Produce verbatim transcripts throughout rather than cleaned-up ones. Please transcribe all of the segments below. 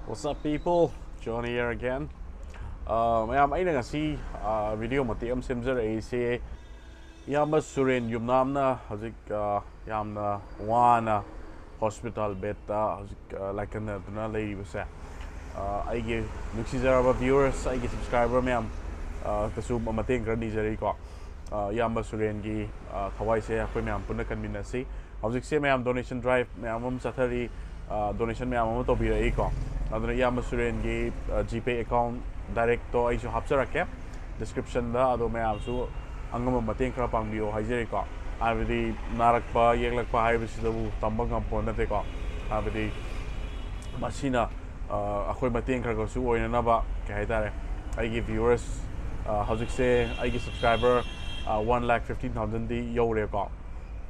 What's up, people? John here again. Uh, ꯃꯌꯥꯝ, ꯑꯩꯅ ꯉꯁꯤ uh, video ꯃꯇꯦꯛ ꯑꯃ ꯁꯦꯝꯖꯔꯛꯏꯁꯦ, ꯏꯌꯥꯝꯕ ꯁꯨꯔꯦꯟ ꯌꯨꯝꯅꯥꯝꯅ ꯍꯧꯖꯤꯛ uh, ꯌꯥꯝꯅ ꯋꯥꯅ hospital bedꯇ ꯍꯧꯖꯤꯛ uh, ꯂꯥꯏꯀꯠꯅꯗꯨꯅ ꯂꯩꯔꯤꯕꯁꯦ, uh, ꯑꯩꯒꯤ ꯅꯨꯡꯁꯤꯖꯔꯕ viewers, ꯑꯩꯒꯤ subscriber ꯃꯌꯥꯝ uh, ꯇꯁꯨ ꯃꯇꯦꯡ ꯈꯔ ꯅꯤꯖꯔꯤꯀꯣ꯫ Uh, ꯏꯌꯥꯝꯕ ꯁꯨꯔꯦꯟꯒꯤ uh, ꯊꯋꯥꯏꯁꯦ ꯑꯩꯈꯣꯏ ꯃꯌꯥꯝ ꯄꯨꯟꯅ ꯀꯟꯃꯤꯟꯅꯁꯤ꯫ ꯍꯧꯖꯤꯛꯁꯦ ꯃꯌꯥꯝ donation drive ꯃꯌꯥꯝ ꯑꯃ ꯆꯠꯊꯔꯤ, uh, donation ꯃꯌꯥꯝ ꯑꯃ ꯇꯧꯕꯤꯔꯛꯏꯀꯣ꯫ ꯑꯗꯨꯅ ꯏꯌꯥꯝꯕ ꯁꯨꯔꯦꯟꯒꯤ uh, GPay account directꯇꯣ ꯑꯩꯁꯨ ꯍꯥꯞꯆꯔꯛꯀꯦ descriptionꯗ꯫ ꯑꯗꯣ ꯃꯌꯥꯝꯁꯨ ꯑꯉꯝꯕ ꯃꯇꯦꯡ ꯈꯔ ꯄꯥꯡꯕꯤꯌꯣ ꯍꯥꯏꯖꯔꯤꯀꯣ꯫ ꯍꯥꯏꯕꯗꯤ ꯅꯥꯔꯛꯄ ꯌꯦꯛꯂꯛꯄ ꯍꯥꯏꯕꯁꯤꯗꯕꯨ ꯇꯝꯕ ꯉꯝꯄꯣꯠ ꯅꯠꯇꯦꯀꯣ꯫ ꯍꯥꯏꯕꯗꯤ ꯃꯁꯤꯅ uh, ꯑꯩꯈꯣꯏ ꯃꯇꯦꯡ ꯈꯔ ꯈꯔꯁꯨ ꯑꯣꯏꯅꯅꯕ, ꯀꯩ ꯍꯥꯏꯇꯥꯔꯦ, ꯑꯩꯒꯤ viewers uh, ꯍꯧꯖꯤꯛꯁꯦ ꯑꯩꯒꯤ subscriber uh, one lakh fifteen thousandꯗꯤ ꯌꯧꯔꯦꯀꯣ꯫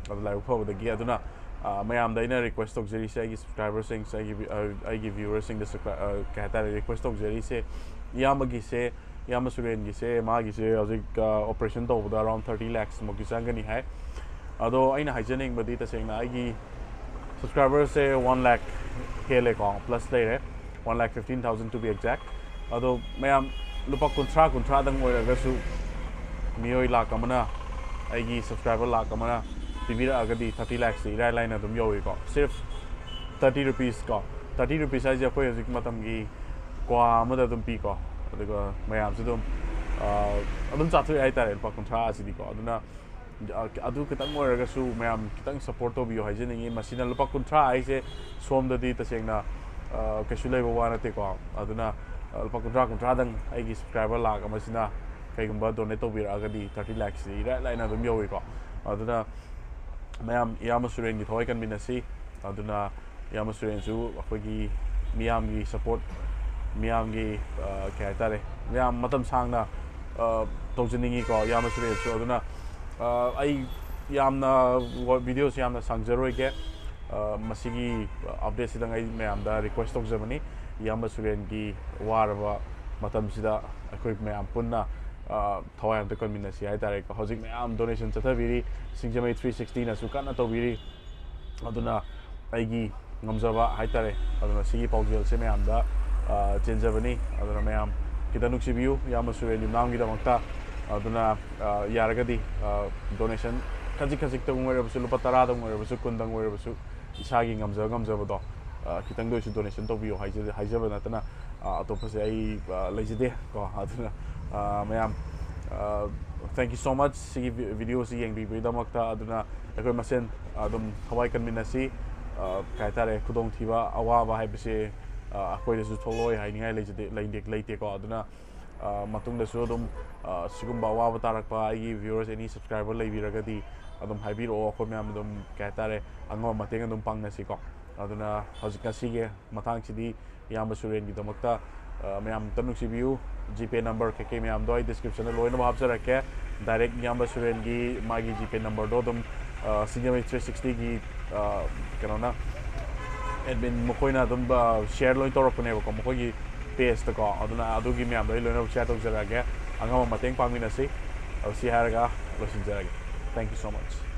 ꯑꯗꯨ ꯂꯥꯏꯕꯛ ꯐꯕꯗꯒꯤ꯫ ꯑꯗꯨꯅ uh, ꯃꯌꯥꯝꯗ ꯑꯩꯅ request ꯇꯧꯖꯔꯤꯁꯦ, ꯑꯩꯒꯤ subscriberꯁꯤꯡꯁꯦ, ꯑꯩꯒꯤ vi- uh, ꯑꯩꯒꯤ viewerꯁꯤꯡꯗ subscri- uh, ꯀꯩ ꯍꯥꯏꯇꯥꯔꯦ, request ꯇꯧꯖꯔꯤꯁꯦ, ꯏꯌꯥꯝꯕꯒꯤꯁꯦ, ꯏꯌꯥꯝꯕ ꯁꯨꯔꯦꯟꯒꯤꯁꯦ, ꯃꯥꯒꯤꯁꯦ ꯍꯧꯖꯤꯛ uh, operation ꯇꯧꯕꯗ around thirty lakhs ꯃꯨꯛꯀꯤ ꯆꯪꯒꯅꯤ ꯍꯥꯏ꯫ ꯑꯗꯣ ꯑꯩꯅ ꯍꯥꯏꯖꯅꯤꯡꯕꯗꯤ, ꯇꯁꯦꯡꯅ ꯑꯩꯒꯤ subscriberꯁꯦ one lakh ꯍꯦꯜꯂꯦꯀꯣ, plus ꯂꯩꯔꯦ, one lakh fifteen thousand to be exact꯫ ꯑꯗꯣ ꯃꯌꯥꯝ, ꯂꯨꯄꯥ ꯀꯨꯟꯊ꯭ꯔꯥ, ꯀꯨꯟꯊ꯭ꯔꯥꯗꯪ ꯑꯣꯏꯔꯒꯁꯨ, ꯃꯤꯑꯣꯏ ꯂꯥꯛ ꯑꯃꯅ, ꯑꯩꯒꯤ subscriber ꯂꯥꯛ ꯑꯃꯅ ꯄꯤꯕꯤꯔꯛꯑꯒꯗꯤ thirty lakhsꯁꯤ ꯏꯔꯥꯏ ꯂꯥꯏꯅ ꯑꯗꯨꯝ ꯌꯧꯏꯀꯣ꯫ ꯁꯤꯔꯐ thirty rupees ꯀꯣ, thirty rupees ꯍꯥꯏꯁꯦ ꯑꯩꯈꯣꯏ ꯍꯧꯖꯤꯛ ꯃꯇꯝꯒꯤ ꯀ꯭ꯋꯥ ꯑꯃꯗ ꯑꯗꯨꯝ ꯄꯤꯀꯣ꯫ ꯑꯗꯨꯒ ꯃꯌꯥꯝꯁꯨ ꯑꯗꯨꯝ ꯑꯥ, ꯑꯗꯨꯝ ꯆꯥꯊꯣꯛꯑꯦ ꯍꯥꯏꯇꯥꯔꯦ, ꯂꯨꯄꯥ ꯀꯨꯟꯊ꯭ꯔꯥ ꯑꯁꯤꯗꯤꯀꯣ꯫ ꯑꯗꯨꯅ ꯑ, ꯑꯗꯨ ꯈꯤꯇꯪ ꯑꯣꯏꯔꯒꯁꯨ ꯃꯌꯥꯝ ꯈꯤꯇꯪ support ꯇꯧꯕꯤꯌꯨ ꯍꯥꯏꯖꯅꯤꯡꯉꯤ꯫ ꯃꯁꯤꯅ, ꯂꯨꯄꯥ ꯀꯨꯟꯊ꯭ꯔꯥ ꯍꯥꯏꯁꯦ ꯁꯣꯝꯗꯗꯤ ꯇꯁꯦꯡꯅ ꯑ, ꯀꯩꯁꯨ ꯂꯩꯕ ꯋꯥ ꯅꯠꯇꯦꯀꯣ꯫ ꯑꯗꯨꯅ ꯑ, ꯂꯨꯄꯥ ꯀꯨꯟꯊ꯭ꯔꯥ, ꯀꯨꯟꯊ꯭ꯔꯥꯗꯪ ꯑꯩꯒꯤ subscriber ꯂꯥꯛ ꯑꯃꯁꯤꯅ ꯀꯩꯒꯨꯝꯕ donate ꯇꯧꯕꯤꯔꯛꯑꯒꯗꯤ thirty lakhsꯁꯤ ꯏꯔꯥꯏ ꯂꯥꯏꯅ ꯑꯗꯨꯝ ꯌꯧꯏꯀꯣ꯫ ꯑꯗꯨꯅ ꯃꯌꯥꯝ, ꯏꯌꯥꯝꯕ ꯁꯨꯔꯦꯟꯒꯤ ꯊꯋꯥꯏ ꯀꯟꯃꯤꯟꯅꯁꯤ꯫ ꯑꯗꯨꯅ ꯏꯌꯥꯝꯕ ꯁꯨꯔꯦꯟꯁꯨ ꯑꯩꯈꯣꯏꯒꯤ ꯃꯤꯌꯥꯝꯒꯤ support, ꯃꯤꯌꯥꯝꯒꯤ ꯑ, ꯀꯩ ꯍꯥꯏꯇꯥꯔꯦ, ꯃꯌꯥꯝ ꯃꯇꯝ ꯁꯥꯡꯅ ꯑ, ꯇꯧꯖꯅꯤꯡꯉꯤꯀꯣ, ꯏꯌꯥꯝꯕ ꯁꯨꯔꯦꯟꯁꯨ꯫ ꯑꯗꯨꯅ ꯑ, ꯑꯩ ꯌꯥꯝꯅ ꯋ- videoꯁꯤ ꯌꯥꯝꯅ ꯁꯥꯡꯖꯔꯣꯏꯒꯦ꯫ ꯑ, ꯃꯁꯤꯒꯤ updateꯁꯤꯗꯪ ꯑꯩ ꯃꯌꯥꯝꯗ request ꯇꯧꯖꯕꯅꯤ, ꯏꯌꯥꯝꯕ ꯁꯨꯔꯦꯟꯒꯤ ꯋꯥꯔꯕ ꯃꯇꯝꯁꯤꯗ ꯑꯩꯈꯣꯏ ꯃꯌꯥꯝ ꯄꯨꯟꯅ ꯑ, ꯊꯋꯥꯏ ꯑꯝꯇ ꯀꯟꯃꯤꯟꯅꯁꯤ ꯍꯥꯏꯇꯥꯔꯦꯀꯣ꯫ ꯍꯧꯖꯤꯛ ꯃꯌꯥꯝ donation ꯆꯠꯊꯕꯤꯔꯤ, ꯁꯤꯡꯖꯃꯩ three sixtyꯅꯁꯨ ꯀꯟꯅ ꯇꯧꯕꯤꯔꯤ꯫ ꯑꯗꯨꯅ ꯑꯩꯒꯤ ꯉꯝꯖꯕ ꯍꯥꯏꯇꯥꯔꯦ꯫ ꯑꯗꯨꯅ ꯁꯤꯒꯤ ꯄꯥꯎꯖꯦꯜꯁꯦ ꯃꯌꯥꯝꯗ, ꯑ, ꯆꯦꯟꯖꯕꯅꯤ꯫ ꯑꯗꯨꯅ ꯃꯌꯥꯝ ꯈꯤꯇꯪ ꯅꯨꯡꯁꯤꯕꯤꯌꯨ ꯏꯌꯥꯝꯕ ꯁꯨꯔꯦꯟ ꯌꯨꯝꯅꯥꯝꯒꯤꯗꯃꯛꯇ꯫ ꯑꯗꯨꯅ, ꯑ, ꯌꯥꯔꯒꯗꯤ, ꯑ, donation ꯈꯖꯤꯛ ꯈꯖꯤꯛꯇꯪ ꯑꯣꯏꯔꯕꯁꯨ, ꯂꯨꯄꯥ ꯇꯔꯥꯗꯪ ꯑꯣꯏꯔꯕꯁꯨ, ꯀꯨꯟꯗꯪ ꯑꯣꯏꯔꯕꯁꯨ, ꯏꯁꯥꯒꯤ ꯉꯝꯖ ꯉꯝꯖꯕꯗꯣ, ꯑ, ꯈꯤꯇꯪꯗ ꯑꯣꯏꯁꯨ donation ꯇꯧꯕꯤꯌꯣ ꯍꯥꯏꯖ-, ꯍꯥꯏꯖꯕ ꯅꯠꯇꯅ, ꯑ, ꯑꯇꯣꯞꯄꯁꯦ ꯑꯩ, ꯑ, ꯂꯩꯖꯗꯦ ꯀꯣ꯫ ꯑꯗꯨꯅ, ꯑ, ꯃꯌꯥꯝ, ꯑ, thank you so much ꯁꯤꯒꯤ vi-, video ꯁꯤ ꯌꯦꯡꯕꯤꯕꯒꯤꯗꯃꯛꯇ꯫ ꯑꯗꯨꯅ ꯑꯩꯈꯣꯏ ꯃꯁꯦꯟ ꯑꯗꯨꯝ ꯊꯋꯥꯏ ꯀꯟꯃꯤꯟꯅꯁꯤ꯫ ꯑ, ꯀꯩ ꯍꯥꯏꯇꯥꯔꯦ, ꯈꯨꯗꯣꯡꯊꯤꯕ, ꯑꯋꯥꯕ ꯍꯥꯏꯕꯁꯦ, ꯑ, ꯑꯩꯈꯣꯏꯗꯁꯨ ꯊꯣꯛꯂꯛꯑꯣꯏ ꯍꯥꯏꯅꯤꯡꯉꯥꯏ ꯂꯩꯖꯗꯦ, ꯂꯩꯇꯦ, ꯂꯩꯇꯦꯀꯣ꯫ ꯑꯗꯨꯅ, ꯑ, ꯃꯇꯨꯡꯗꯁꯨ ꯑꯗꯨꯝ, ꯑ, ꯁꯤꯒꯨꯝꯕ ꯑꯋꯥꯕ ꯇꯥꯔꯛꯄ ꯑꯩꯒꯤ viewers, any subscriber ꯂꯩꯕꯤꯔꯒꯗꯤ ꯑꯗꯨꯝ ꯍꯥꯏꯕꯤꯔꯛꯑꯣ꯫ ꯑꯩꯈꯣꯏ ꯃꯌꯥꯝ ꯑꯗꯨꯝ, ꯀꯩ ꯍꯥꯏꯇꯥꯔꯦ, ꯑꯉꯝꯕ ꯃꯇꯦꯡ ꯑꯗꯨꯝ ꯄꯥꯡꯅꯁꯤꯀꯣ꯫ ꯑꯗꯨꯅ ꯍꯧꯖꯤꯛ ꯉꯁꯤꯒꯤ ꯃꯇꯥꯡꯁꯤꯗꯤ ꯏꯌꯥꯝꯕ ꯁꯨꯔꯦꯟꯒꯤꯗꯃꯛꯇ, ꯑ, ꯃꯌꯥꯝ ꯑꯝꯇ ꯅꯨꯡꯁꯤꯕꯤꯌꯨ꯫ GPay number ꯀꯩꯀꯩ ꯃꯌꯥꯝꯗꯣ ꯑꯩ description ꯗ ꯂꯣꯏꯅꯃꯛ ꯍꯥꯞꯆꯔꯛꯀꯦ꯫ Direct ꯏꯌꯥꯝꯕ ꯁꯨꯔꯦꯟꯒꯤ ꯃꯥꯒꯤ GPay number ꯗꯣ ꯑꯗꯨꯝ, ꯑ, Cinema three sixty ꯒꯤ, ꯑ, ꯀꯩꯅꯣꯅ, admin ꯃꯈꯣꯏꯅ ꯑꯗꯨꯝ, ꯑ, share ꯂꯣꯏ ꯇꯧꯔꯛꯄꯅꯦꯕꯀꯣ, ꯃꯈꯣꯏꯒꯤ page ꯇꯀꯣ꯫ ꯑꯗꯨꯅ ꯑꯗꯨꯒꯤ ꯃꯌꯥꯝꯗꯣ ꯑꯩ ꯂꯣꯏꯅꯃꯛ share ꯇꯧꯖꯔꯛꯑꯒꯦ꯫ ꯑꯉꯝꯕ ꯃꯇꯦꯡ ꯄꯥꯡꯃꯤꯟꯅꯁꯤ꯫ ꯑꯗꯣ ꯁꯤ ꯍꯥꯏꯔꯒ ꯂꯣꯏꯁꯤꯟꯖꯔꯒꯦ꯫ Thank you so much꯫